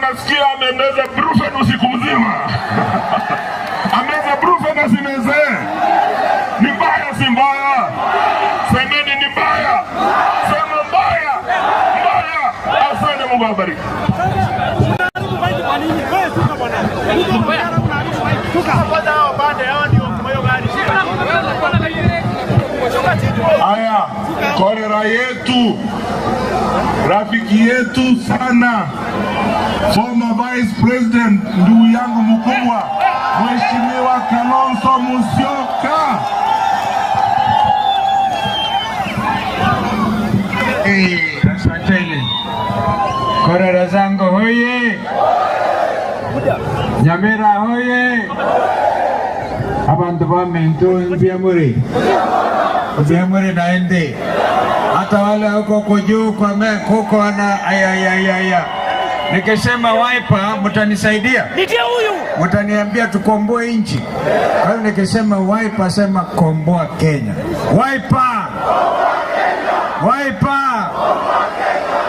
anasikia amemeza brufen usiku mzima. Ameza brufen asimeze. Ni mbaya si mbaya? Semeni ni mbaya. Sema mbaya. Mbaya. Asante, Mungu awabariki. Haya, korera yetu, rafiki yetu sana, former vice president, ndugu yangu mkubwa, Mheshimiwa Kalonzo Musyoka. Eh, asanteni. Korera zangu hoye! Nyamira hoye! Abanto baminto mbuya more? Mbuya more naende? Hata wale huko kujuu kwa me kuko wana ayayayaya. Nikisema Wiper mtanisaidia? Nitie huyu. Mtaniambia tukomboe nchi. Kwa hiyo nikisema Wiper sema komboa Kenya. Wiper! Wiper!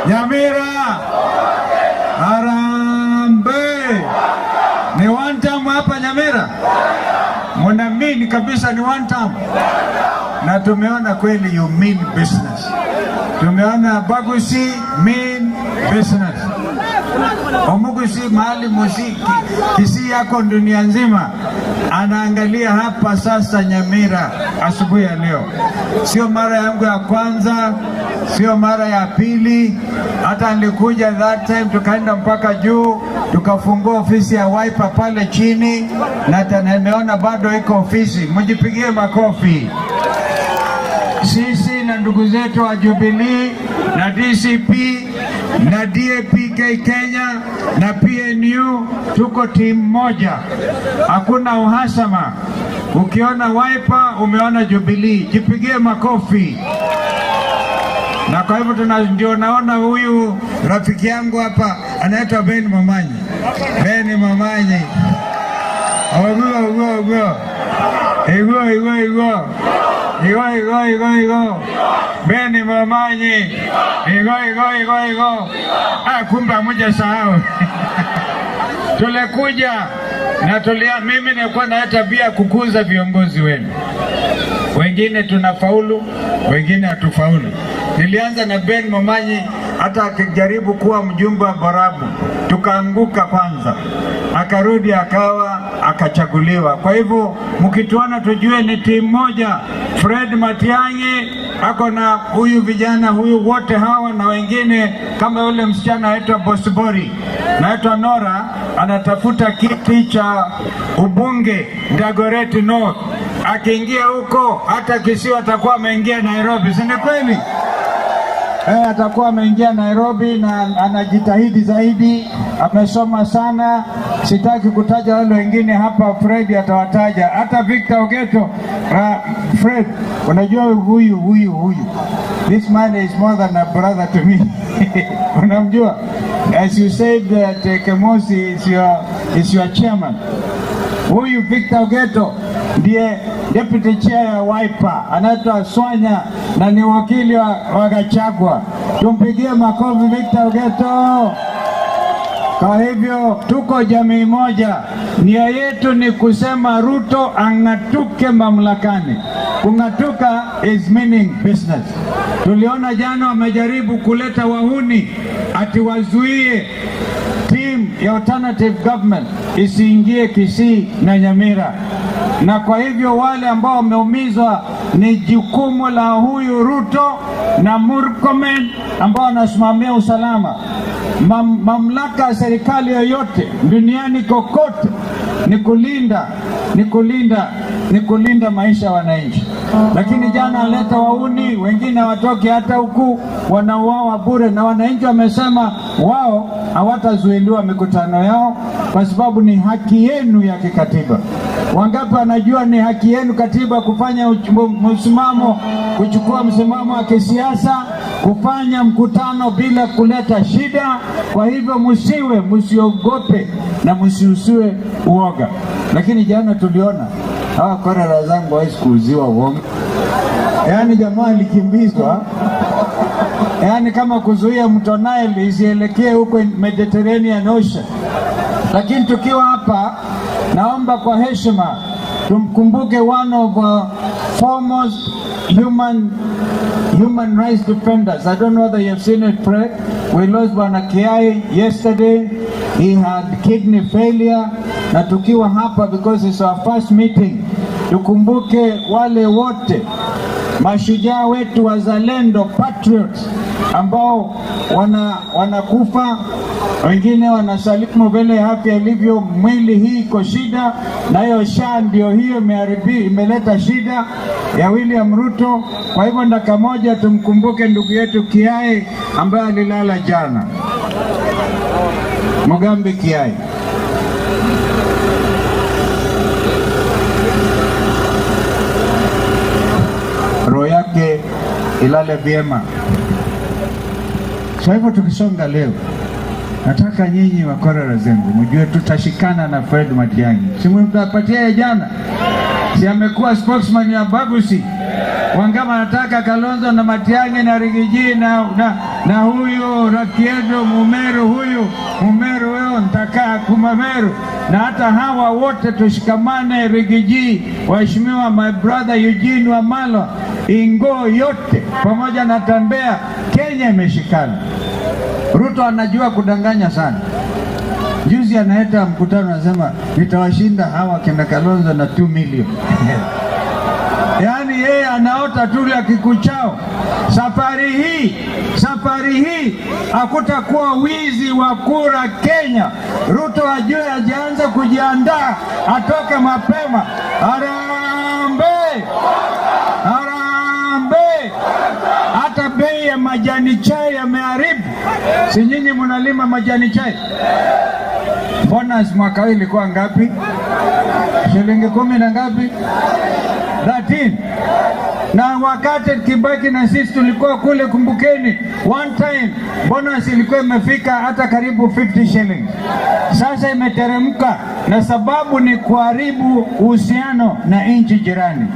Nyamira! Harambee! Ni one time hapa Nyamira? Muna mean kabisa ni one time. Na tumeona kweli you mean business. Tumeona Bagusi mean business. Omugusi mahali musiki Kisii yako dunia nzima anaangalia hapa sasa Nyamira asubuhi ya leo. Sio mara yangu ya kwanza, sio mara ya pili. Hata nilikuja that time tukaenda mpaka juu tukafungua ofisi ya Wiper pale chini, na tena nimeona bado iko ofisi. Mjipigie makofi. Sisi na ndugu zetu wa Jubilee na DCP na DAPK Kenya na PNU tuko timu moja, hakuna uhasama. Ukiona Wiper umeona Jubilee, jipigie makofi. Na kwa hivyo tuna ndio naona huyu rafiki yangu hapa anaitwa Ben Momanyi. Ben Momanyi. Ogo ogo ogo. Igo igo igo. Igo igo igo igo. Ben Momanyi. Igo igo igo igo. Ah, kumbe hamjasahau. Tulikuja na tulia, mimi nilikuwa na tabia kukuza viongozi wenu. Wengine tunafaulu, wengine hatufaulu. Nilianza na Ben Momanyi, hata akijaribu kuwa mjumbe wa Borabu tukaanguka kwanza, akarudi akawa akachaguliwa. Kwa hivyo mkituona tujue ni timu moja. Fred Matiang'i ako na huyu vijana huyu wote hawa na wengine kama yule msichana anaitwa Bosibori, naitwa Nora, anatafuta kiti cha ubunge Dagoretti North. Akiingia huko hata Kisii atakuwa ameingia Nairobi, si ni kweli? Eh, atakuwa ameingia Nairobi na anajitahidi zaidi, amesoma sana. Sitaki kutaja wale wengine hapa, Fred atawataja, hata Victor Ogeto. Uh, Fred, unajua huyu huyu huyu, this man is more than a brother to me unamjua? As you said that uh, Kemosi is your, is your chairman. Huyu Victor Ogeto ndiye deputy chair ya Wiper, anaitwa Swanya na ni wakili wa, wa Gachagua. Tumpigie makofi Victor Ogeto. Kwa hivyo tuko jamii moja, nia yetu ni kusema Ruto ang'atuke mamlakani. Kung'atuka is meaning business. Tuliona jana wamejaribu kuleta wahuni ati wazuie team ya alternative government isiingie Kisii na Nyamira, na kwa hivyo wale ambao wameumizwa ni jukumu la huyu Ruto na Murkomen ambao wanasimamia usalama. Mam, mamlaka ya serikali yoyote duniani kokote ni kulinda ni kulinda ni kulinda maisha ya wananchi. Lakini jana aleta wahuni wengine hawatoki hata huku, wanauawa bure, na wananchi wamesema wao hawatazuiliwa mikutano yao kwa sababu ni haki yenu ya kikatiba. Wangapi wanajua ni haki yenu katiba kufanya msimamo, kuchukua msimamo wa kisiasa, kufanya mkutano bila kuleta shida? Kwa hivyo msiwe, msiogope na msiusiwe uoga. Lakini jana tuliona hawa korera zangu hawezi kuuziwa uongo. Yaani jamaa alikimbizwa. yaani kama kuzuia mto Nile isielekee huko Mediterranean Ocean. Lakini tukiwa hapa, naomba kwa heshima tumkumbuke one of our foremost human rights defenders. I don't know whether you have seen it, Fred. We lost Bwana Kiai yesterday. He had kidney failure. Na tukiwa hapa because it's our first meeting, tukumbuke wale wote mashujaa wetu wazalendo patriots ambao wanakufa, wengine wanasalimu vile afya ilivyo, mwili hii iko shida, na hiyo SHA ndio hiyo imeharibi, imeleta shida ya William Ruto. Kwa hivyo dakika moja tumkumbuke ndugu yetu Kiai ambaye alilala jana, Mugambi Kiai. Roho yake ilale vyema. Kwa hivyo tukisonga leo, nataka nyinyi wakorera zengu mjue tutashikana na Fred Matiang'i. Si mtapatia jana? Si amekuwa spokesman ya Bagusi? Wangama anataka Kalonzo na Matiang'i na Riggy G na huyu Rakiedo Mumeru, huyu Mumeru wewe nitakaa kumameru, na hata hawa wote tushikamane. Riggy G, waheshimiwa, my brother Eugene Wamalwa, Ingo yote pamoja na Tembea, Kenya imeshikana. Ruto anajua kudanganya sana. Juzi anaeta mkutano anasema nitawashinda hawa kina Kalonzo na 2 million. Yaani yeye anaota tu ya kikuchao. Safari hii hakutakuwa wizi wa kura Kenya. Ruto ajue ajianze kujiandaa, atoke mapema. Harambee! Harambee! Hata bei ya majani chai yameharibu. Si nyinyi mnalima majani chai? Bonus mwaka huu ilikuwa ngapi? Shilingi 10 na ngapi? 13. Na wakati Kibaki na sisi tulikuwa kule, kumbukeni, one time bonus ilikuwa imefika hata karibu 50 shillings. Sasa imeteremka, na sababu ni kuharibu uhusiano na nchi jirani.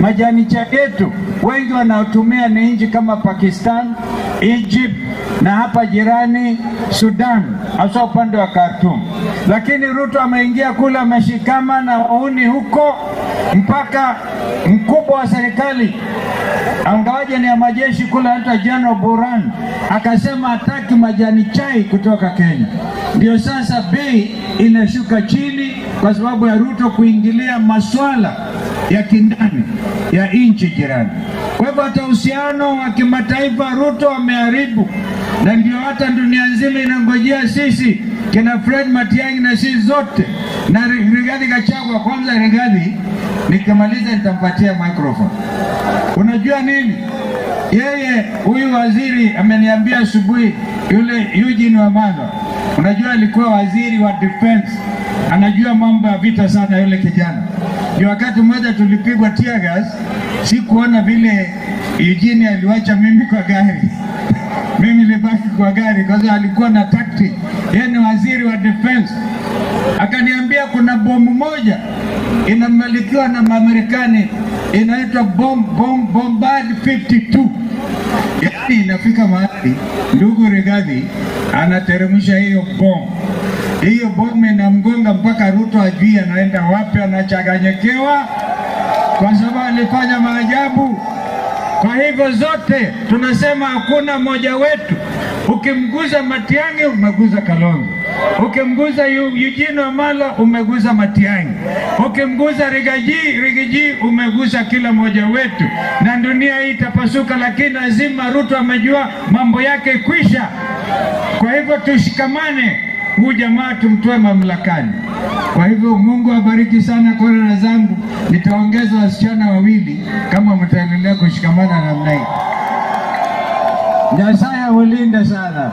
Majani chai yetu wengi wanaotumia ni nchi kama Pakistan, Egypt na hapa jirani Sudan, hasa upande wa Khartoum. Lakini Ruto ameingia kule, ameshikama na wauni huko, mpaka mkubwa wa serikali angawaje ni ya majeshi kule, anaitwa General Burhan, akasema hataki majani chai kutoka Kenya. Ndio sasa bei inashuka chini kwa sababu ya Ruto kuingilia maswala ya kindani ya nchi jirani. Kwa hivyo hata uhusiano wa kimataifa Ruto ameharibu, na ndio hata dunia nzima inangojea sisi kina Fred Matiang'i na sisi zote na Rigathi Gachagua. Kwanza Rigathi nikimaliza nitampatia microphone. Unajua nini? Yeye huyu waziri ameniambia asubuhi, yule Eugene Wamalwa, unajua alikuwa waziri wa defense, anajua mambo ya vita sana yule kijana. Ni wakati mmoja tulipigwa tear gas, sikuona vile Eugene aliwacha mimi kwa gari. Mimi nilibaki kwa gari kwa sababu alikuwa na tactic. Yeye ni waziri wa defense. Akaniambia kuna bomu moja inamilikiwa na Marekani inaitwa Bombard 52. Yaani inafika mahali ndugu Rigathi anateremsha hiyo bomu. Hiyo bomu inamgonga mpaka Ruto ajui anaenda wapi, anachanganyikiwa kwa sababu alifanya maajabu. Kwa hivyo zote tunasema hakuna mmoja wetu. Ukimguza Matiang'i umeguza Kalonzo, ukimguza Eugene Wamalwa umeguza Matiang'i, ukimguza Riggy G umeguza kila mmoja wetu, na dunia hii itapasuka, lakini lazima Ruto amejua mambo yake kwisha. Kwa hivyo tushikamane, huyu jamaa tumtoe mamlakani. Kwa hivyo Mungu abariki sana korera zangu. Nitaongeza wasichana wawili kama mtaendelea kushikamana namna hii. Nyasaye awalinde sana.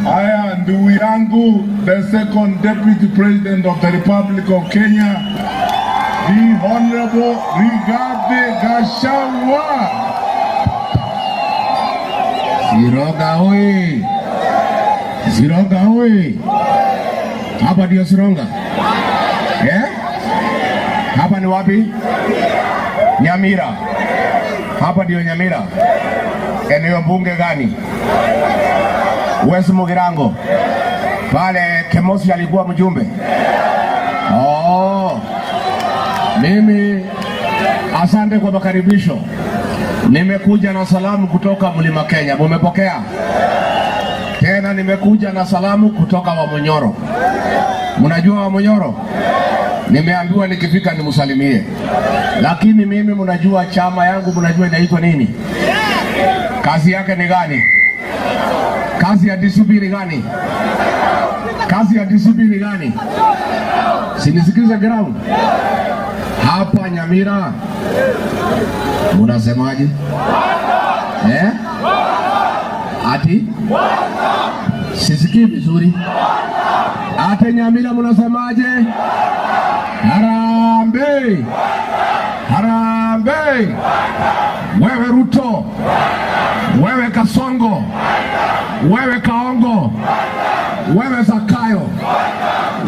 Haya, ndugu yangu, the second deputy president of the Republic of Kenya, the Honorable Rigathi Gachagua. Sironga oi! Sironga oi! Hapa ndio Sironga eh? Hapa ni wapi? Nyamira. Hapa ndio Nyamira. Eneo bunge gani? West Mugirango. Pale Kemosi alikuwa mjumbe. Oh. Mimi asante kwa makaribisho. Nimekuja na salamu kutoka Mlima Kenya. Mumepokea? Tena nimekuja na salamu kutoka Wamunyoro. Mnajua Wamunyoro? Nimeambiwa nikifika nimsalimie. Lakini mimi mnajua chama yangu mnajua inaitwa nini? Kazi yake ni gani? Kazi ya DCP ni gani? Kazi ya DCP ni gani? Sinisikize ground. Hapa Nyamira munasemaje? Eh? Ati? Sisikii vizuri. Ate Nyamira munasemaje? Harambee! Harambee! Wewe Ruto, wewe Kasongo, wewe Kaongo, wewe Zakayo,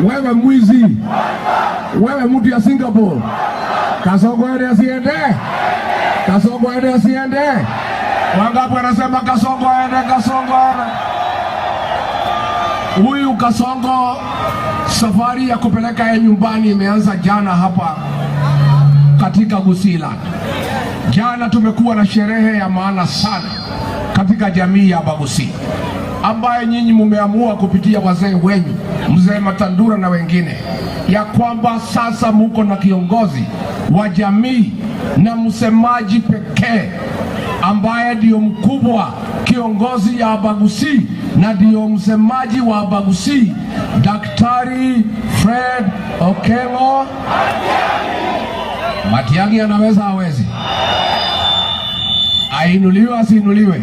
wewe mwizi, wewe mtu ya Singapore, Kasongo aende asiende? Kasongo aende asiende? Wangapi wanasema Kasongo aende? Kasongo aende? Huyu Kasongo, safari ya kupeleka yeye nyumbani imeanza jana hapa katika Gusiiland. Jana tumekuwa na sherehe ya maana sana katika jamii ya Abagusii ambaye nyinyi mumeamua kupitia wazee wenyu, mzee Matandura na wengine, ya kwamba sasa muko na kiongozi wa jamii na msemaji pekee ambaye ndiyo mkubwa kiongozi ya Abagusii na ndiyo msemaji wa Abagusii, Daktari Fred Okengo Matiang'i. Anaweza hawezi? Ainuliwe asiinuliwe?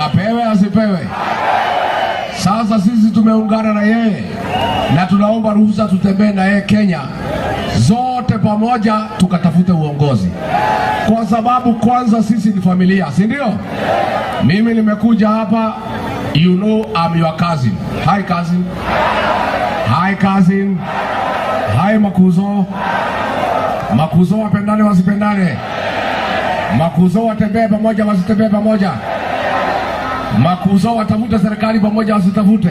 Apewe asipewe? Sasa sisi tumeungana na yeye na tunaomba ruhusa tutembee na yeye Kenya zote pamoja, tukatafute uongozi, kwa sababu kwanza sisi ni familia, si ndio? Mimi nimekuja hapa, you know I'm your cousin. Hi cousin. Hi cousin. Hi makuzo. Makuzo wapendane wasipendane? Makuzo watembee pamoja wasitembee pamoja? Makuzo watafute serikali pamoja wasitafute?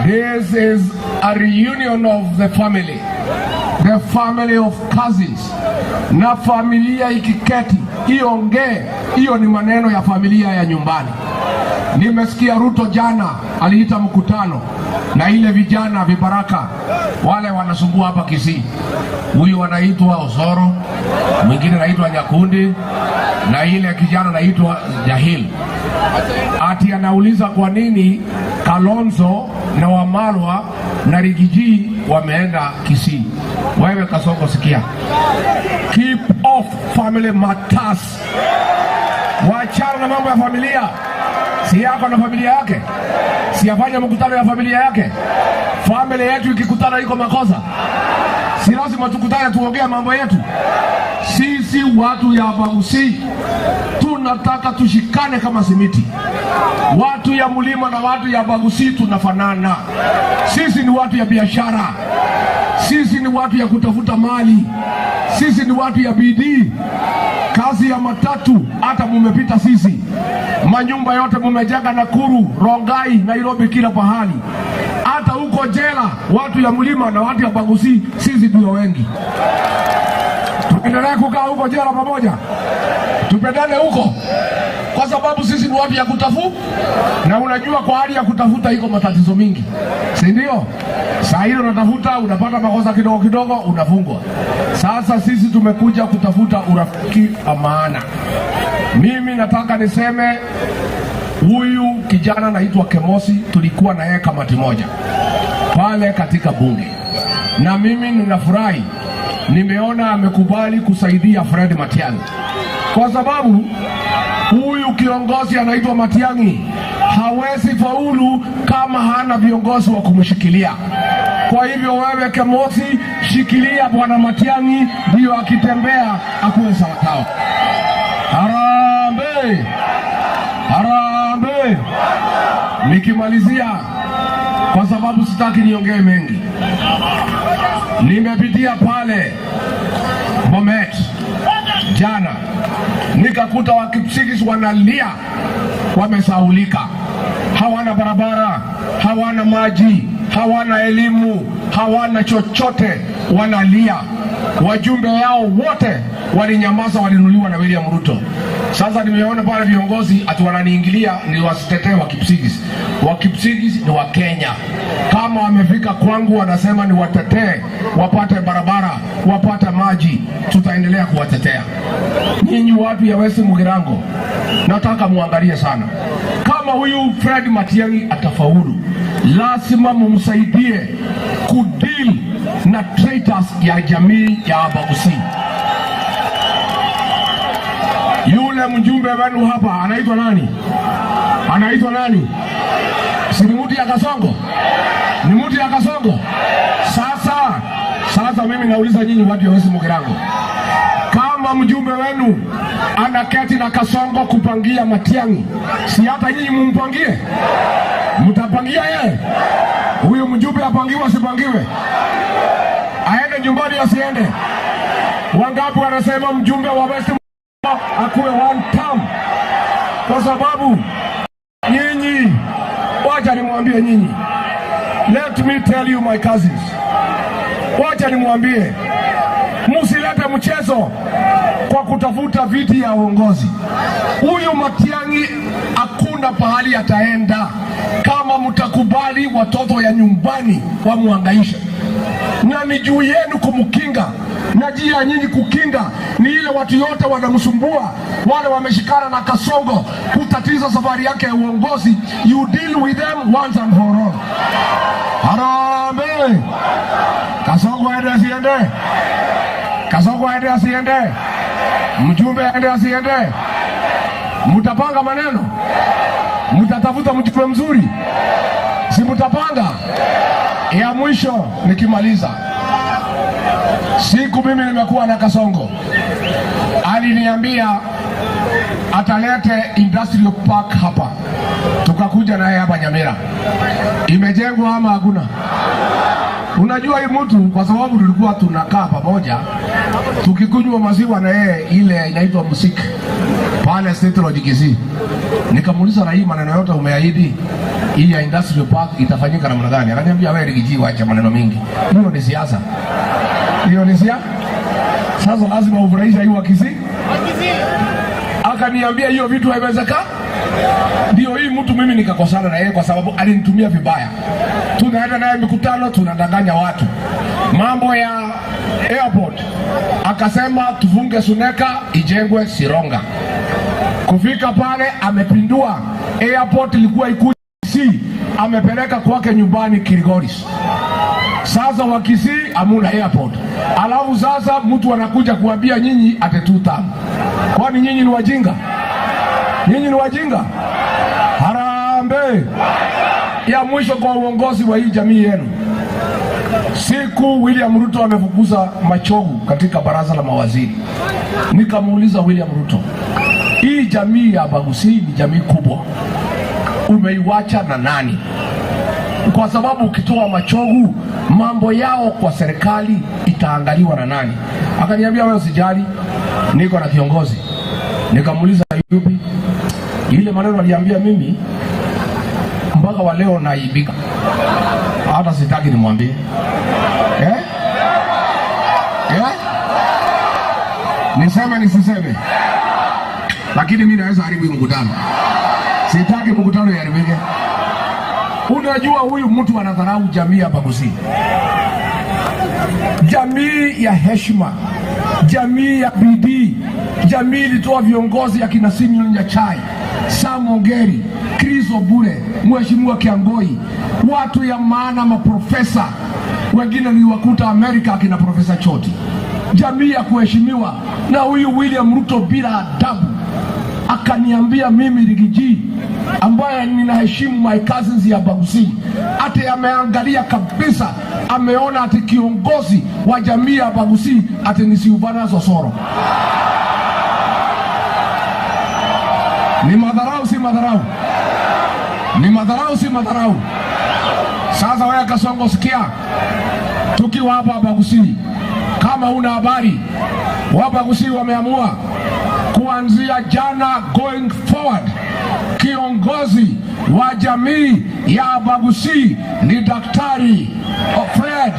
This is a reunion of the family. The family of cousins. Na familia ikiketi iongee, hiyo ni maneno ya familia ya nyumbani. Nimesikia Ruto jana aliita mkutano na ile vijana vibaraka wale wanasumbua hapa Kisii. Huyu anaitwa Osoro, mwingine anaitwa Nyakundi na ile kijana anaitwa Jahil. Ati anauliza kwa nini Kalonzo na Wamalwa na Riggy G wameenda Kisii. Wewe Kasongo, sikia, keep off family matters. Wachana na mambo ya familia. Si yako na familia yake, si afanye mkutano ya familia yake. Familia yetu ikikutana iko makosa? Si lazima tukutane tuongee mambo yetu? Sisi watu ya Abagusii tunataka tushikane kama simiti. Watu ya mlima na watu ya Abagusii tunafanana. Sisi ni watu ya biashara, sisi ni watu ya kutafuta mali, sisi ni watu ya bidii. Kazi ya matatu hata mumepita sisi, manyumba yote mumejenga Nakuru, Rongai, Nairobi, kila pahali. Hata huko jela watu ya mlima na watu ya Abagusii sisi ndio wengi. Tuendelee kukaa huko jela pamoja, tupendane huko, kwa sababu sisi ni watu ya kutafuta, na unajua kwa hali ya kutafuta iko matatizo mingi, si ndio? Saa hilo unatafuta unapata makosa kidogo kidogo, unafungwa. Sasa sisi tumekuja kutafuta urafiki wa maana. Mimi nataka niseme huyu kijana anaitwa Kemosi, tulikuwa na yeye kamati moja pale katika bunge, na mimi ninafurahi nimeona amekubali kusaidia Fred Matiang'i, kwa sababu huyu kiongozi anaitwa Matiang'i hawezi faulu kama hana viongozi wa kumshikilia. Kwa hivyo wewe Kemosi, shikilia bwana Matiang'i, ndiyo akitembea akuwe sawasawa. Harambee! Harambee! Nikimalizia, kwa sababu sitaki niongee mengi, nimepitia pale Bomet. jana, nikakuta Wakipsigis wanalia, wamesaulika, hawana barabara, hawana maji, hawana elimu, hawana chochote, wanalia. Wajumbe yao wote walinyamaza, walinunuliwa na William Ruto. Sasa nimeona pale viongozi ati wananiingilia ni wasitetee Wakipsigis. Wakipsigis ni wa Kenya. Kama wamefika kwangu wanasema ni watetee, wapate barabara, wapate maji, tutaendelea kuwatetea. Nyinyi watu ya West Mugirango, nataka muangalie sana. Kama huyu Fred Matiang'i atafaulu, lazima mumsaidie kudeal na traitors ya jamii ya Abagusii. Yule mjumbe wenu hapa anaitwa nani? Anaitwa nani? Si ni mtu ya Kasongo? Ni mtu ya Kasongo? Sasa sasa mimi nauliza nyinyi watu ya West Mugirango, kama mjumbe wenu anaketi na Kasongo kupangia Matiang'i, si hata nyinyi mumpangie? Mtapangia yeye? Huyu mjumbe apangiwe asipangiwe? Aende nyumbani asiende? Wangapi wanasema mjumbe wa West akuwe one term? Kwa sababu nyinyi, wacha nimwambie nyinyi, let me tell you my cousins, wacha nimwambie, msilete mchezo kwa kutafuta viti ya uongozi. Huyu Matiang'i hakuna pahali ataenda kama mtakubali watoto ya nyumbani wamwangaishe, na ni juu yenu kumkinga, na njia nyinyi kukinga ni ile watu yote wanamsumbua, wale wameshikana na Kasongo kutatiza safari yake ya uongozi. You deal with them once and for all. Harambee! Kasongo aende asiende? Kasongo aende asiende? Mjumbe aende asiende? Mutapanga maneno, mutatafuta mjumbe mzuri, si mutapanga? Ya mwisho nikimaliza, siku mimi nimekuwa na Kasongo, aliniambia atalete industrial park hapa, tukakuja naye hapa Nyamira. Imejengwa ama hakuna? Unajua hii mtu, kwa sababu tulikuwa tunakaa pamoja tukikunywa maziwa na yeye, ile inaitwa musiki pale State Lodge Kisii. Nikamuuliza, na hii maneno yote umeahidi hii ya industrial park itafanyika namna gani? Akaniambia, wewe Riggy G, wacha maneno mingi, hiyo ni siasa, hiyo ni siasa. Sasa lazima ufurahisha hii wa Kisii. Akaniambia hiyo vitu haiwezekani. Ndio hii mtu mimi nikakosana na yeye kwa sababu alinitumia vibaya. Tunaenda naye mikutano, tunadanganya watu. Mambo ya airport akasema tufunge Suneka ijengwe Sironga. Kufika pale amepindua airport, ilikuwa Kisii, amepeleka kwake nyumbani Kilgoris. Sasa wa Kisii hamuna airport, alafu sasa mtu anakuja kuambia nyinyi ati two term. Kwani nyinyi ni wajinga? Nyinyi ni wajinga? Harambee! Ya mwisho kwa uongozi wa hii jamii yenu, siku William Ruto amefukuza Machogu katika baraza la mawaziri, nikamuuliza William Ruto, hii jamii ya Abagusii ni jamii kubwa, umeiwacha na nani? Kwa sababu ukitoa Machogu mambo yao kwa serikali itaangaliwa na nani? Akaniambia wewe usijali, niko na kiongozi. Nikamuuliza yupi? Ile maneno aliambia mimi mpaka wa leo naibika, hata sitaki nimwambie eh? Eh? Niseme nisiseme? Lakini mimi naweza haribu hii mkutano, sitaki mkutano iharibike. Unajua huyu mtu anadharau jamii hapa Kisii, jamii ya heshima, jamii ya bidii, jamii ilitoa viongozi akina Simeon Nyachae, Sam Ongeri, Chris Obure, Mheshimiwa Kiangoi, watu ya maana, maprofesa wengine niliwakuta Amerika akina Profesa Choti, jamii ya kuheshimiwa. Na huyu William Ruto bila adabu akaniambia mimi Riggy G ambaye ninaheshimu my cousins ya Abagusii, ati ameangalia kabisa, ameona ati kiongozi wa jamii ya Abagusii ati ni Silvanus Osoro. Ni madharau, si madharau? Ni madharau, si madharau? Sasa wewe Kasongo, sikia, tukiwa hapa Abagusii, kama una habari Wabagusii wameamua kuanzia jana going forward, kiongozi wa jamii ya Abagusii ni Daktari Fred.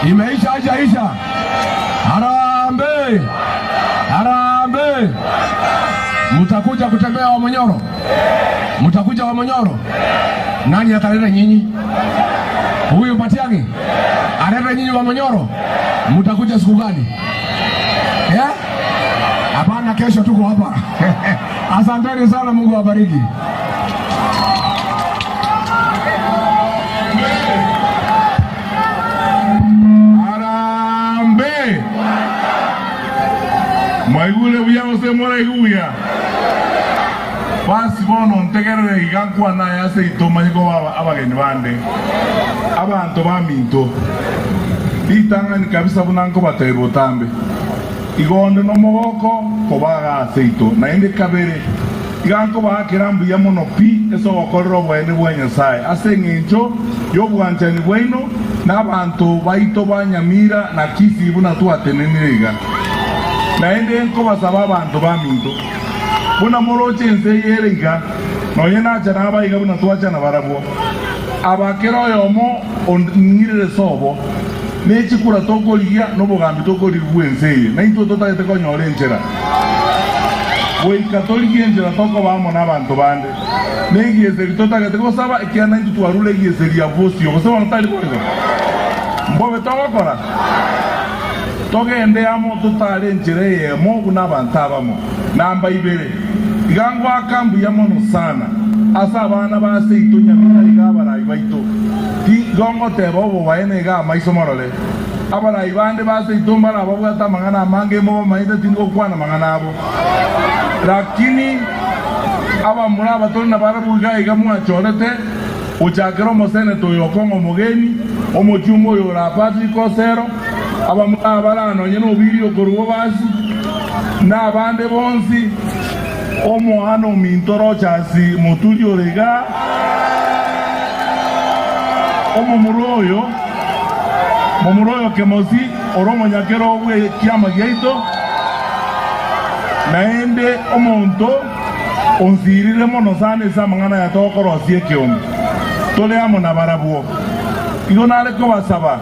Imeisha haijaisha? Harambee! Harambee! Mtakuja kutembea Wamonyoro? Mtakuja Wamonyoro? Nani ataleta nyinyi? Huyu Matiang'i alete nyinyi Wamonyoro? Mtakuja siku gani? Eh? Hapana, kesho tuko hapa. Asanteni sana, Mungu awabariki. Harambee! Mwaigure buya gose moraigwe buya? Basi bono ntegerere iga nkwane aya ase intwe manye koba abageni bande, abanto baminto. Ritang'ani kabisa buna nkobatebia botambe, igo onde nomogoko koba iga ase intwe, naende kabere, iga nkobaakera mbuya mono pi ase ogokorera oboene bwa Nyasae ase engencho y'obwanchani bwaino na abanto baito ba Nyamira na Kisii buna twatenenire iga. Naende nkobasaba abanto baminto, Buna moroche ense eye ere iga, nonya nachana abaiga buna twachana barabwo. Aba kera oyomo ong'irere sobo, ne chikura tokorigia, na obogambi tokorigia bw'ense eye, naintwe totagete konyora enchera. Goika torigie enchera tokoba amo nabanto bande, na egieseri totagete gosaba, ekiagera naintwe twarure egieseri ya bosio, gose bono tari boigo? Mbobe togokora? Togende amo totaare enchera eyemo buna abanto abamo. Namba ibere, iga ngoaka mbuya mono sana ase abana ba seito nyamira iga abarai baito. Igo ngoteba obobaene iga amaiso morore. Abarai bande ba seito mbare ababwate amang'ana amange mobamaete tindi gokwana mang'ana abo. Lakini abamura aba tore nabarabwo iga iga mwachorete gochakera omoseneta oyo okong'a omogeni, omochumba oyo ore Patrick Osero, Abamura abare nonye nobiiri okorua obasi, na abande bonsi, omwana ominto Rochas Moturi ore igaa, omomura oyo, momura oyo Kemosi ore omonyakero bw'ekiama giaito, naende omonto onsirire mono sana ase amang'ana aya tokorosia ekeombe, tore amo nabarabwo. Igo nare kobasaba.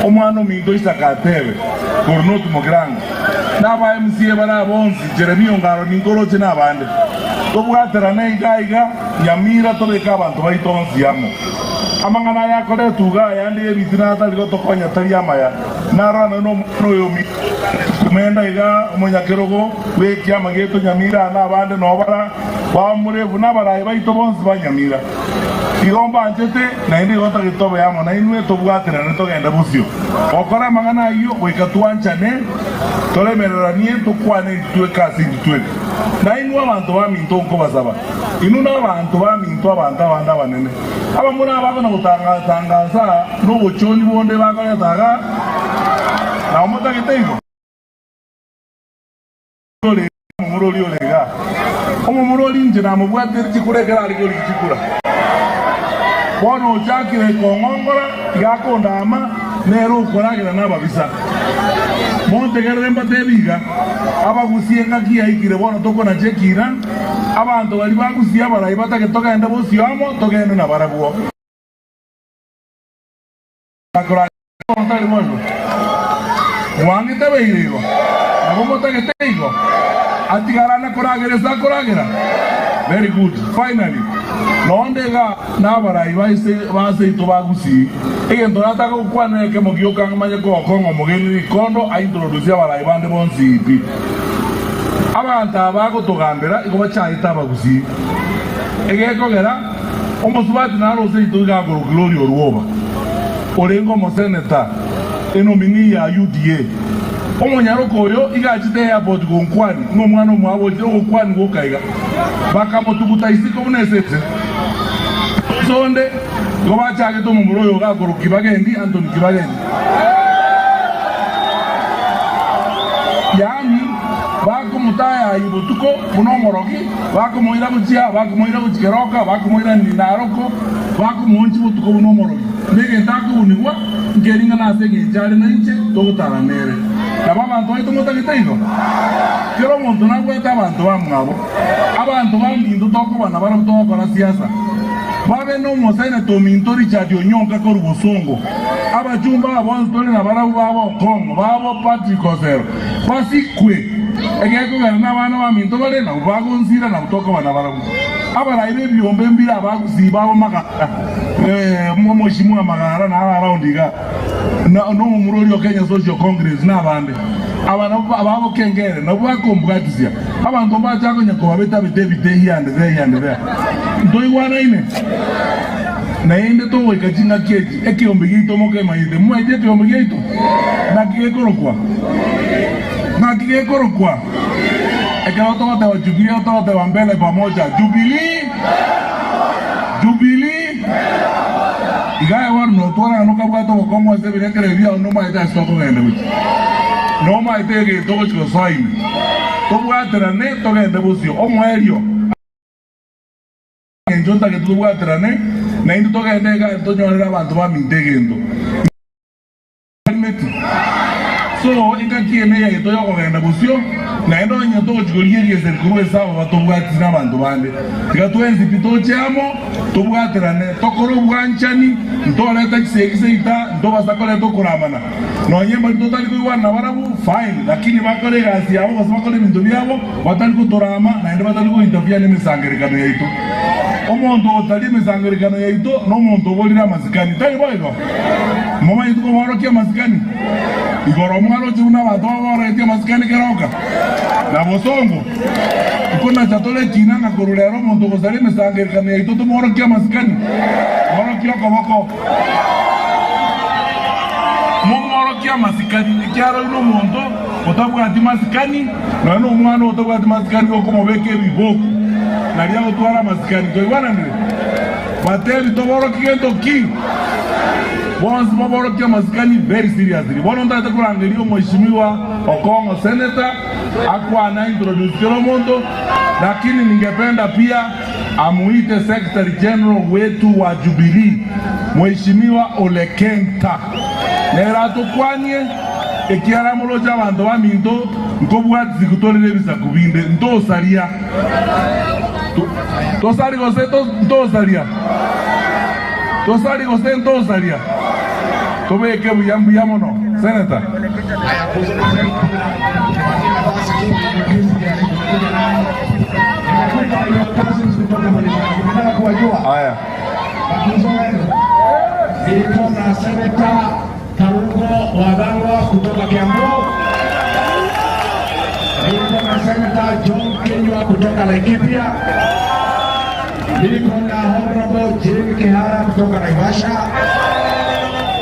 Omwana ominto Isaka atebe, Korwa notumoke ango naba MCA bare bonsi, Jeremia Ongaro ninkoroche nabande. Tobwaterane iga iga Nyamira tobeke abanto baito onsi amo. Amang'ana aya akoretwe iga ayande y'ebitina atari gotokonya tari amaya. Narora nonya nomwana oyo ominto Kumenda iga omonyakerogo bw'ekiama giaito Nyamira na abande noo bara bamurefu nabaraai baito bonsi ba Nyamira. Igo mbanchete, naende igo ntagete tobe amo nainwe, tobwaterane togende bosio. Gokora amang'ana ayio goika twanchane, toremereranie, tokwane intwe tweka ase intwe tweka. Nainwe abanto baminto nkobasaba, inwe nabanto baminto abanto abande abanene, abamura abakona gotangatangansa nobochoni bonde bakoreta iga, nabo motagete igo? Omomura oria ore igaa, omomura oria inche namobwatire chikura ekero are korigia chikura. Bono ochakire kong'ongora, iga akondaama, nere okoragera nababisa. Montegerere mbateebie iga, abagusia engaki yaikire bono tokonacha ekiina, abanto baria bagusia abarai batagete togende bosio amo, togende nabarabwo. Tari boigo? Mwang'ete beire igo? Nabo motagete igo? Atigarane koragera ase akoragera? Very good. Finally, nonde iga nabarai ba seito ba Gusii, egento nataka gokwana nekemo gioka ng'manye kogokong'a omogeni rikondo a introduce abarai bande bonsi pi. Abanto aba bagotogambera igo bachaete abagusii. Egekogera, omosubati naro seito iga akorokwa Gloria Orwoba. Orenge omoseneta, enominee ya UDA. Omonyaroka oyo iga achete airport gonkwani ng'a omwana omwabo ochire ogokwani gwoka iga. Bakamotuguta isiko buna esese. Sonde igo bachagete omomura oyo iga akorokwa Kibagendi, Anthony Kibagendi. Yaani bakomotayayia botuko buna omorogi, bakomoira gochia aa, bakomoira gochia keroka, bakomoira Naroko, bakomoonchia botuko buna omorogi. Negento akobunigwa. Nkering'ana ase engencho are nainche, togotara nere. Nabo abanto baito motagete igo? Kera omonto nabwate abanto bamwabo, abanto baminto tokoba nabarabwo togokora siasa. Babe nomoseneta ominto Richard Onyonka korwa bosongo, abachumba aba bonsi tore nabarabwo babo Okong'o, babo Patrick Osero, basikwe, egekogera nabana baminto bare nabwo bagonsira nabwo tokoba nabarabwo. Abarai b'ebiombe mbire abagusii babo magara, omoshimwa magara naro around iga, na nomomura oria o Kenya Social Congress na abande. Aba nabwo ababokengere, nabwo bakombwatisia. Abanto mbacha konya kobabeta-beta ebite here and there, here and there. Ntoigwanaine? Naende togoika chingaki echi, ekeombe giaito mokemanyete. Momaete ekeombe giaito? Naki gekorokwa? Naki gekorokwa? Ekero togoteba Jubilee, togoteba mbele pamoja. Jubilee! Jubilee! Iga aye bono notwara ng'a nokabwate obokong'u ase ebirengererio biao, nomaete ase tokogenda gochia. Nomaete egento ogochia gosoa ime. Tobwaterane togende bosio. Omoerio. Engencho ntagete tobwaterane, naintwe togende egari tonyorere abanto baminto egento. Meti. So, engaki eye neyaito yokogenda bosio, naende onye togochia korigia egeseri korwa ase aba batobwatisi na abanto bande. Tiga twensi pi toche amo, tobwaterane, tokore obwanchani, ntoreta chisegi seita, ntobasa koreta okoramana. Nonye mbaria totari koigwana nabarabwo, fine, lakini bakore egasi yabo gose bakore ebinto biabo, batari kotorama, naende batari gointerfere nemesangererekano yaito. Omonto otari emesangererekano yaito nomonto oborire amasikani, tari boigo? Momanyete kobaorokia amasikani? Igoro mwaroche buna abanto babaorogetie amasikani keroka na bosongo? Nkonacha tore ekiina ng'a korwa rero omonto ogosaria emesangererekano yaito tomworokie amasikani? Mworokie okoboko. Momworokie amasikani, ekiagera oyio nomonto otabwati masikani, nonya nomwana otabwati masikani gokomobeka ebiboko, nario agotwara amasikani. Twaigwananire? Batebi toborokie gento ki? Bonsi baborokie amasikani very seriously. Bono ntagete korangeria omweshimiwa Okong'o senator akwane a introduce kera omonto lakini ningependa pia amuite secretary general wetu wa Jubilee Mheshimiwa Ole Kenta nere atokwanie ekiagera moroche abanto baminto nkobwatisi torire ebisaku binde ntosaria. Tosari gose ntosaria? Tosari gose ntosaria? Tobeke buya mbuya mono Senator. Aya. Niko na Seneta Karungo Wathangwa kutoka Kiambu. Niko na Seneta John Kinyua kutoka Laikipia. Niko na Honorable Jane Kihara kutoka Naivasha.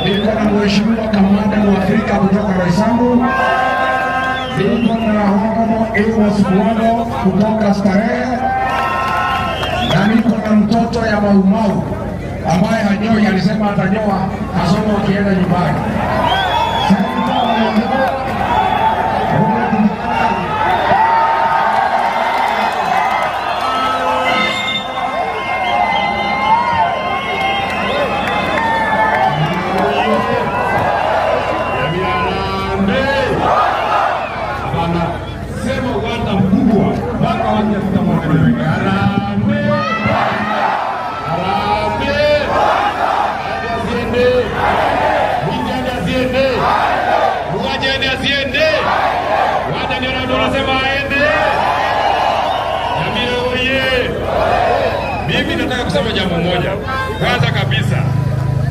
Niko na Mheshimiwa Kamanda Mwafrika kutoka Roysambu. Niko na Honorable Amos Bwando kutoka Starehe. Na niko na mtoto ya Maumau ambaye hanyoi, alisema atanyoa kasoma akienda nyumbani. Seneta wa Londigo, Robert Mara. Sema uwanda mkubwa mpaka waje tutamwona. Harambee! Harambee! Aende asiende? Mwingi aende asiende? Mwaje aende asiende? Wacha nione watu wanasema aende. Nyamira oye! Mimi nataka kusema jambo moja. Kwanza kabisa,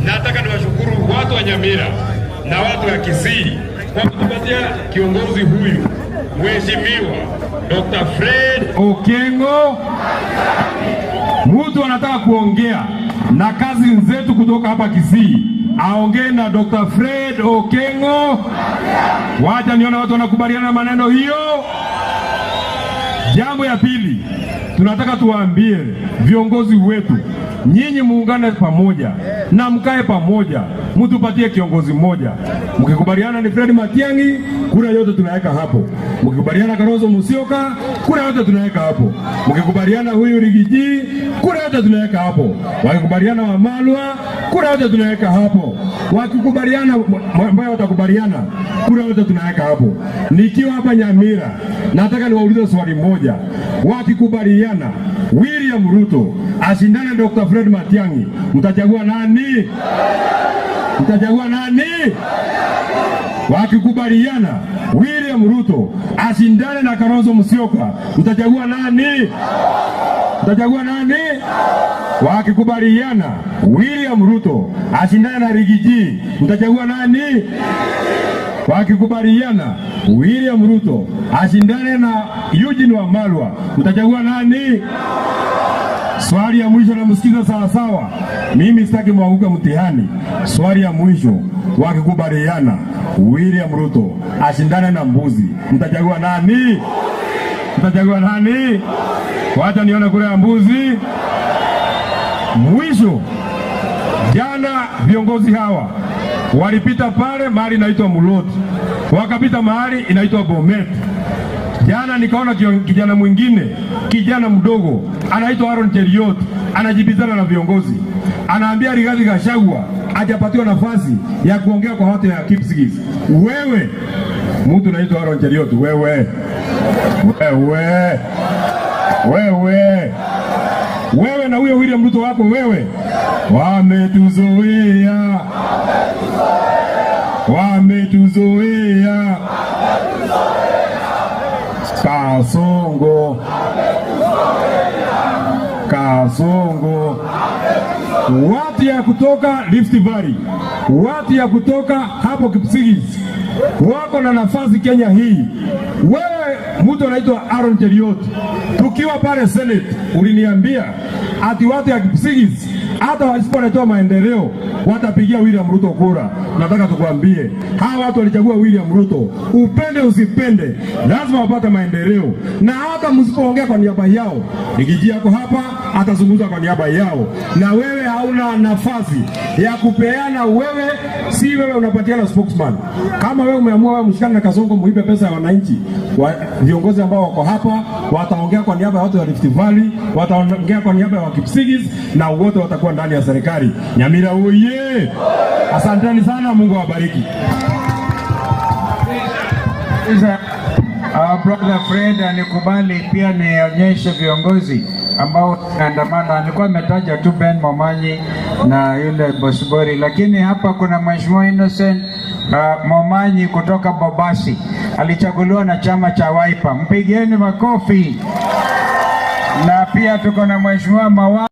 nataka niwashukuru watu wa Nyamira na watu wa Kisii kwa kutupatia kiongozi huyu Mheshimiwa Dr. Fred Okengo. Mtu anataka kuongea na kazi zetu kutoka hapa Kisii, aongee na Dr. Fred Okengo. Wacha nione watu wanakubaliana na maneno hiyo. Jambo ya pili, tunataka tuwaambie viongozi wetu, nyinyi muungane pamoja na mkae pamoja, mtupatie kiongozi mmoja. Mkikubaliana ni Fred Matiang'i, kura yote tunaweka hapo. Mkikubaliana Kalonzo Musyoka, kura yote tunaweka hapo. Mkikubaliana huyu Rigiji, kura yote tunaweka hapo. Wakikubaliana Wamalwa, kura yote tunaweka hapo. Wakikubaliana ambayo watakubaliana, kura yote tunaweka hapo. Nikiwa hapa Nyamira, nataka niwaulize swali moja. Wakikubaliana William Ruto ashindane na Dr. Fred Matiang'i, mtachagua nani? Mtachagua nani? Wakikubaliana William Ruto ashindane na Kalonzo Musyoka, mtachagua nani? Mtachagua nani? Wakikubaliana William Ruto ashindane na Rigiji, mtachagua nani? Wakikubaliana William Ruto ashindane na Eugene Wamalwa, mtachagua nani? Swali ya mwisho namsikiza sawa sawa. Mimi sitaki mwanguke mtihani. Swali ya mwisho, wakikubaliana William Ruto ashindane na mbuzi, mtachagua nani? Mtachagua nani? Wacha nione kura ya mbuzi. Mwisho, jana viongozi hawa walipita pale mahali inaitwa Muloti, wakapita mahali inaitwa Bomet. Jana nikaona kijana mwingine, kijana mdogo anaitwa Aaron Cheriot, anajibizana na viongozi, anaambia Rigathi Gachagua hajapatiwa nafasi ya kuongea kwa watu ya Kipsigis. Wewe mtu unaitwa Aaron Cheriot, wewe wewe wewe wewe na huyo William Ruto wako wewe, wametuzoea wametuzoea. Kasongo Kasongo, watu ya kutoka Rift Valley, watu ya kutoka hapo Kipsigis wako na nafasi Kenya hii. Wewe mtu anaitwa Aaron Cheriot, tukiwa pale Senate uliniambia ati watu ya Kipsigis hata wasipoletewa maendeleo watapigia William Ruto kura. Nataka tukwambie hawa watu walichagua William Ruto, upende usipende, lazima wapate maendeleo, na hata msipoongea kwa niaba yao, Rigiji yako hapa atazungumza kwa niaba yao, na wewe hauna nafasi ya kupeana. Wewe si wewe unapatiana spokesman. Kama wewe umeamua wewe mshikane na Kasongo muibe pesa ya wananchi, wa, viongozi ambao wako hapa wataongea kwa niaba ya watu wa Rift Valley, wataongea kwa niaba ya Wakipsigis na wote watakuwa ndani ya serikali. Nyamira oye! Asanteni sana, Mungu awabariki. Sasa, brother Fred anikubali pia nionyeshe viongozi ambao tunaandamana. Alikuwa ametaja tu Ben Momanyi na yule Bosibori, lakini hapa kuna Mheshimiwa Innocent Momanyi kutoka Bobasi, alichaguliwa na chama cha Wiper. Mpigieni makofi. Na pia tuko na Mheshimiwa Mawa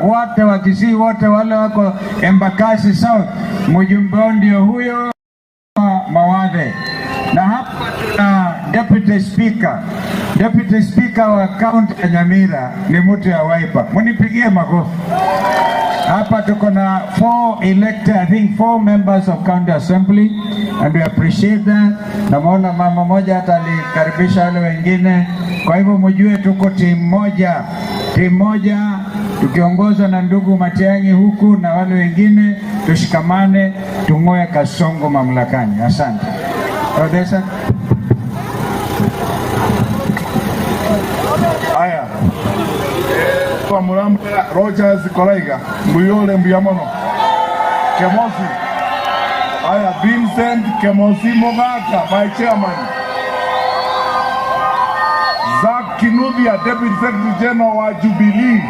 wote wa Kisii wote wale wako Embakasi South, mjumbe wao ndio huyo Mawathe. Na hapa tuna deputy speaker, deputy speaker wa kaunti ya Nyamira ni mtu ya Wiper, munipigie makofi. Hapa tuko na four elected, I think four members of county assembly and we appreciate that. Namwona mama moja hata alikaribisha wale wengine, kwa hivyo mjue tuko timu moja, timu moja tukiongozwa na ndugu Matiang'i huku na wale wengine, tushikamane, tung'oe Kasongo mamlakani. Asante. Odessa. Aya, kwa Murambo Rogers Koraiga Mbuyole Mbuyamono Kemosi. Aya, Vincent Kemosi Mogaka, my chairman. Zack Kinuthia, Deputy Secretary General wa Jubilee.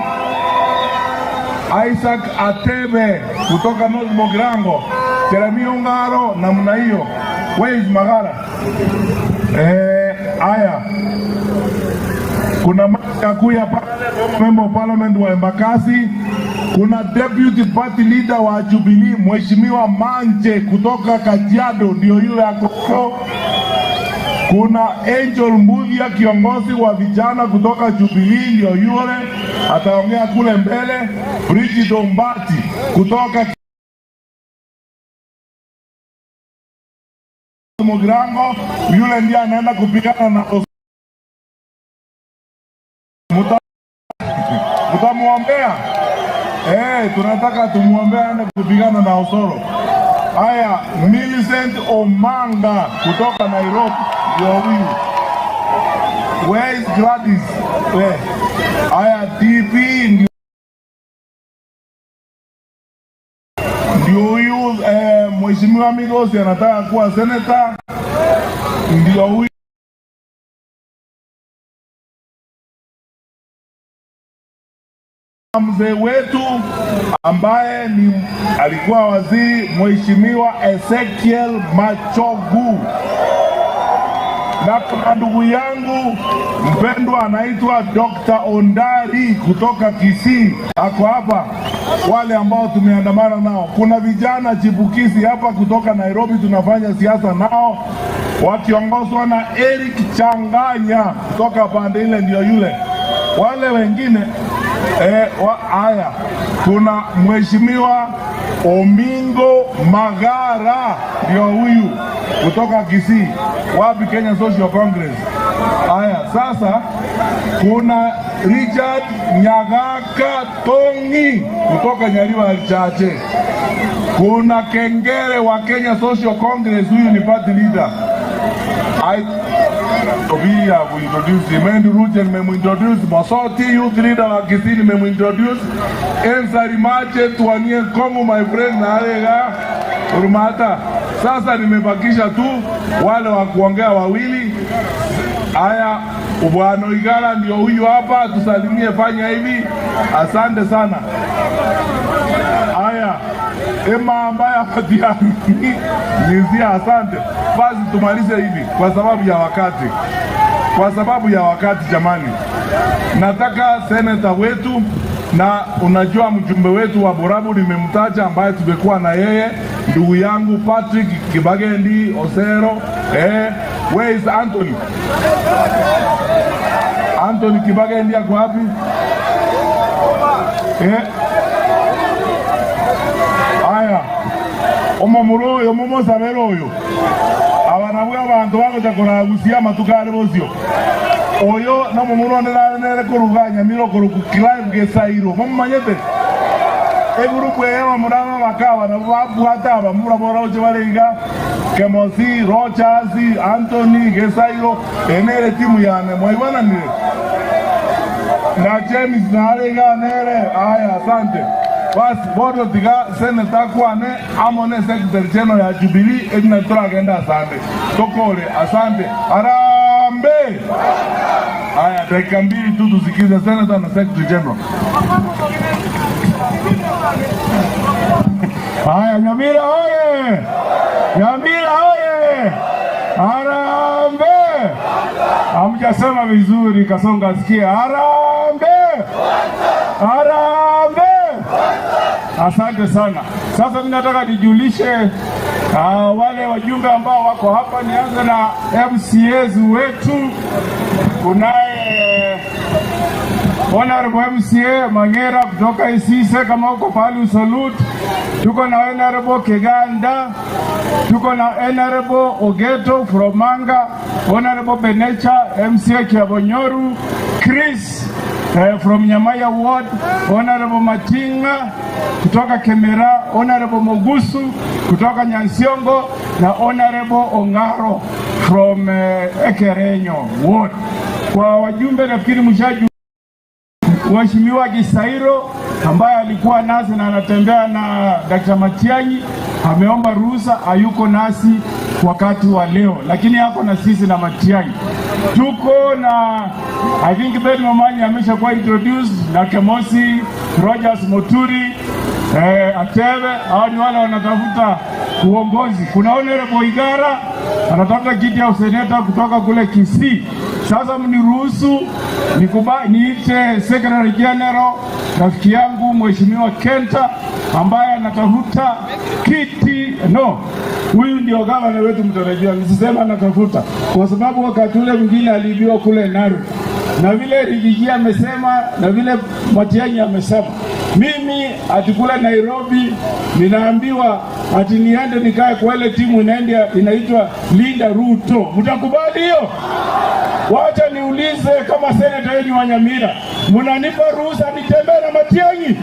Isaac Atebe kutoka North Mugirango. Jeremia Ungaro namna hiyo. Where is Magara? Aya, kuna Kakuya pale member of parliament wa Embakasi, kuna deputy party leader wa Jubilee Mheshimiwa Manje kutoka Kajiado, ndio yule ako. Kuna Angel Mbuthia kiongozi wa vijana kutoka Jubilee, ndio yule ataongea kule mbele. Bridget Ombati kutoka Mugirango, yule ndiye anaenda kupigana na mtamuombea. Tunataka tumuombea aende kupigana na Osoro. Haya, Millicent Omanga kutoka Nairobi ndio huyu. Where is Gladys? Where? Haya, TV ndio. Mheshimiwa Migosi anataka kuwa seneta, ndio huyu. Mzee wetu ambaye ni alikuwa waziri Mheshimiwa Ezekiel Machogu, na kuna ndugu yangu mpendwa anaitwa Dr. Ondari kutoka Kisii ako hapa, wale ambao tumeandamana nao. Kuna vijana chipukizi hapa kutoka Nairobi tunafanya siasa nao wakiongozwa na Eric Changanya kutoka pande ile, ndio yule. Wale wengine haya, kuna mheshimiwa Omingo Magara ndio huyu kutoka Kisii, wapi Kenya Social Congress. Haya, sasa kuna Richard Nyagaka Tongi kutoka Nyariwa Chache. Kuna Kengere wa Kenya Social Congress, huyu ni party leader. I Obi have introduced him. Andrew Ruche nimemuintroduce, Mosoti youth leader wa Kisii nimemuintroduce, Ensari Mache tuanie Kongo my friend na Arega Urumata. Sasa nimebakisha tu wale wa kuongea wawili. Haya, Bwana Igara ndio huyu hapa, tusalimie, fanya hivi. Asante sana. Haya, Ema ambaye apatia nizia, asante. Basi tumalize hivi kwa sababu ya wakati, kwa sababu ya wakati jamani, nataka seneta wetu na unajua mjumbe wetu wa Borabu nimemtaja, ambaye tumekuwa na yeye ndugu yangu Patrick Kibagendi Osero. Where is Anthony? Anthony Kibagendi ako wapi? Aya, omomura oyo momosabere oyo aba nabwo abanto bagocha koragusia amatuko are bosio oyo nomomura onde nare nere koruga Nyamira okoruku Clive Gesairo momomanyete egurupu eye bamura babaka nabo babwate aba mura bora oche bare iga Kemosi Rochas Anthony Gesairo enere timu yane mwaiwananire na James nare iga nere. Aya, asante. Basi bodo tiga seneta kwane amone secretary general ya Jubilee ebina turagenda. Asante, tokore, asante. Harambee. Haya, dakika mbili tu tusikize senator na secretary general. Haya, Nyamira oye! Nyamira oye! Harambee! Hamjasema vizuri, Kasonga sikia. Harambee! Harambee! Asante sana. Sasa mimi nataka nijulishe wale wajumbe ambao wako hapa. Nianze na MCAs wetu. Kunaye Honorable MCA Mangera kutoka Isise, kama uko pale usalute. Tuko na Honorable Keganda, tuko na Honorable Ogeto from Manga, Honorable Benecha MCA Kiabonyoru, Chris from Nyamaya Ward, Honorable Matinga kutoka Kemera, Honorable Mogusu kutoka Nyansiongo na Honorable Ongaro from Ekerenyo Ward. Kwa wajumbe nafikiri mshaju Mheshimiwa Gisairo ambaye alikuwa nasi na anatembea na Dr. Matiang'i ameomba ruhusa, hayuko nasi wakati wa leo, lakini ako na sisi na Matiang'i. Tuko na I think Ben Momanyi ameshakuwa introduced na Kemosi Rogers Moturi Atebe, hao ni wale wanatafuta uongozi. Kuna Honorable Igara anatafuta kiti ya useneta kutoka kule Kisii. Sasa mniruhusu niite Secretary General rafiki yangu Mheshimiwa Kenta ambaye anatafuta kiti no, huyu ndio gavana wetu mtarajiwa. Nisisema anatafuta kwa sababu wakati ule mwingine aliibiwa kule Narok, na vile Rigiji amesema na vile Matiang'i amesema, mimi ati kule Nairobi ninaambiwa ati niende nikae kwa ile timu inaenda inaitwa Linda Ruto. Mtakubali hiyo? Wacha niulize kama seneta yenu wa Nyamira, mnanipa ruhusa nitembee na Matiang'i?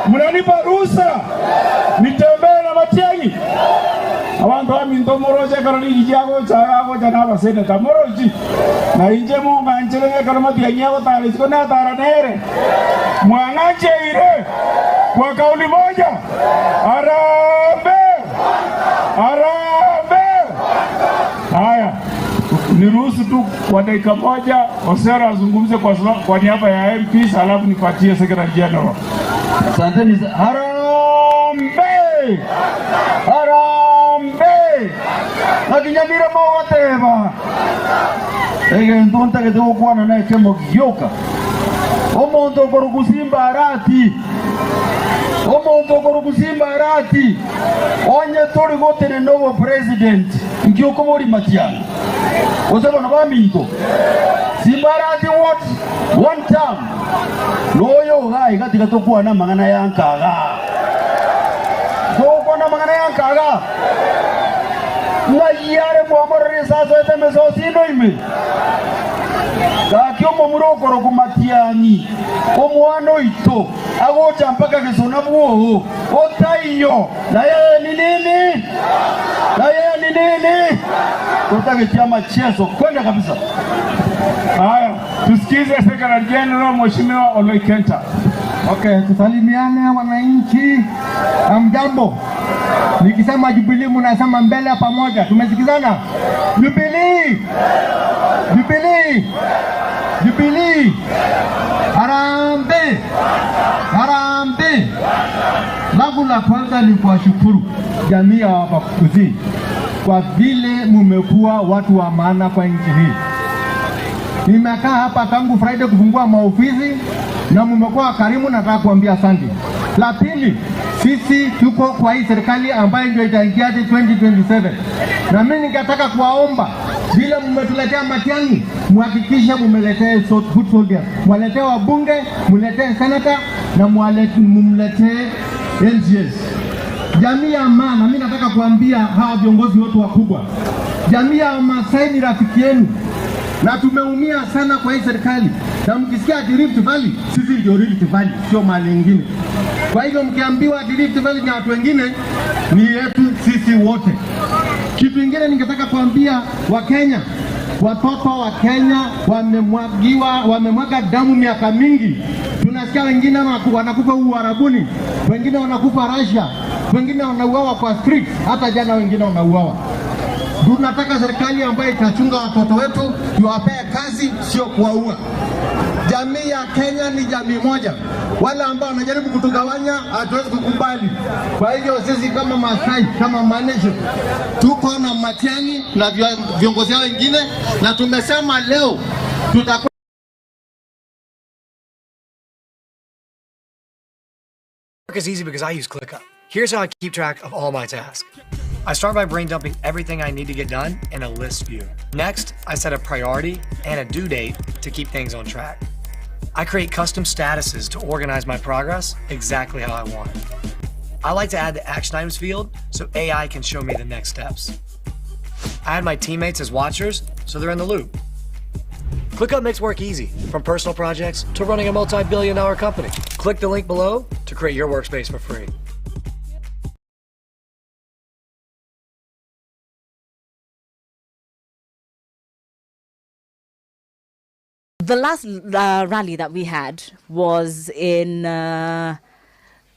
Mnanipa ruhusa nitembee na Matiang'i? Abantu baminto moroche ekero rigiji agocha agocha na abaseneta morochi na inche mong'anchere ekero Matiang'i agotara isiko natara nere mwang'ancheire kwa kauli moja, harambee! Harambee! Haya, niruhusu tu kwa dakika moja Osera azungumze kwa niaba ya MPs alafu nipatie Secretary General. Asanteni. Harambee! Harambee! Naki Nyamira mogoteba egento ntagete gokwana na ekemo gioka omonto okorugusimba arati omonto okorugusimba arati onye tori gotenena obo president nki okomori Matiang'i gose bono baminto Simba Arati what one term noyo iga iga tiga tokwana amang'ana ya nkaga tokwana amang'ana ya nkaga ng'ai are mwamorere esasoete emesosi ino ime gaki omomura okoroku Matiang'i omwana oito agocha mpaka gesona bwogo otaiyo na yeye ni nini na yeye ni nini totagetia machezo kwenda kabisa. Haya, tusikize Secretary General Mheshimiwa Oloikenta. Okay, tusalimiane wananchi. Hamjambo. Nikisema Jubilee mnasema mbele pamoja. Tumesikizana? Jubilee! Jubilee! Jubilee! Harambee! Harambee! Langu la kwanza ni kuwashukuru jamii ya Wabakuzii kwa vile mumekuwa watu wa maana kwa nchi hii. Nimekaa hapa tangu Friday kufungua maofisi na mumekuwa karimu, nataka kuambia asante. La pili, sisi tuko kwa hii serikali ambayo ndio itaingia hadi 2027 na mimi ningetaka kuwaomba vile mmetuletea Matiang'i, muhakikishe mumeletea foot soldiers, mwaletee wabunge, muletee senator na mumletee MCAs. Jamii ya Maa, na mimi nataka kuambia hawa viongozi wote wakubwa, jamii ya Masai ni rafiki yenu na tumeumia sana kwa hii serikali, na mkisikia ati Rift Valley, sisi ndio Rift Valley, sio mahali ingine. Kwa hivyo mkiambiwa ati Rift Valley ni watu wengine, ni yetu sisi wote. Kitu ingine ningetaka kuambia Wakenya, watoto wa Kenya wamemwagiwa, wamemwaga damu miaka mingi. Tunasikia wengine wanakufa Uarabuni, wengine wanakufa Russia, wengine wanauawa kwa street, hata jana wengine wanauawa. Tunataka serikali ambayo itachunga watoto wetu, tuwapee kazi, sio kuwaua. Jamii ya Kenya ni jamii moja. Wale ambao wanajaribu kutugawanya hatuwezi kukubali. Kwa hivyo sisi kama Masai, kama Maa Nation, tuko na Matiang'i na viongozi hao wengine, na tumesema leo tutakuwa Work is easy because I use ClickUp. Here's how I keep track of all my tasks. I start by brain dumping everything I need to get done in a list view. Next, I set a priority and a due date to keep things on track. I create custom statuses to organize my progress exactly how I want it. I like to add the action items field so AI can show me the next steps. I add my teammates as watchers so they're in the loop. ClickUp makes work easy, from personal projects to running a multi billion dollar company. Click the link below to create your workspace for free. The last rally that we had was in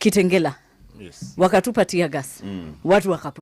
Kitengela. Yes. Wakatupa tear gas. Watu wakapo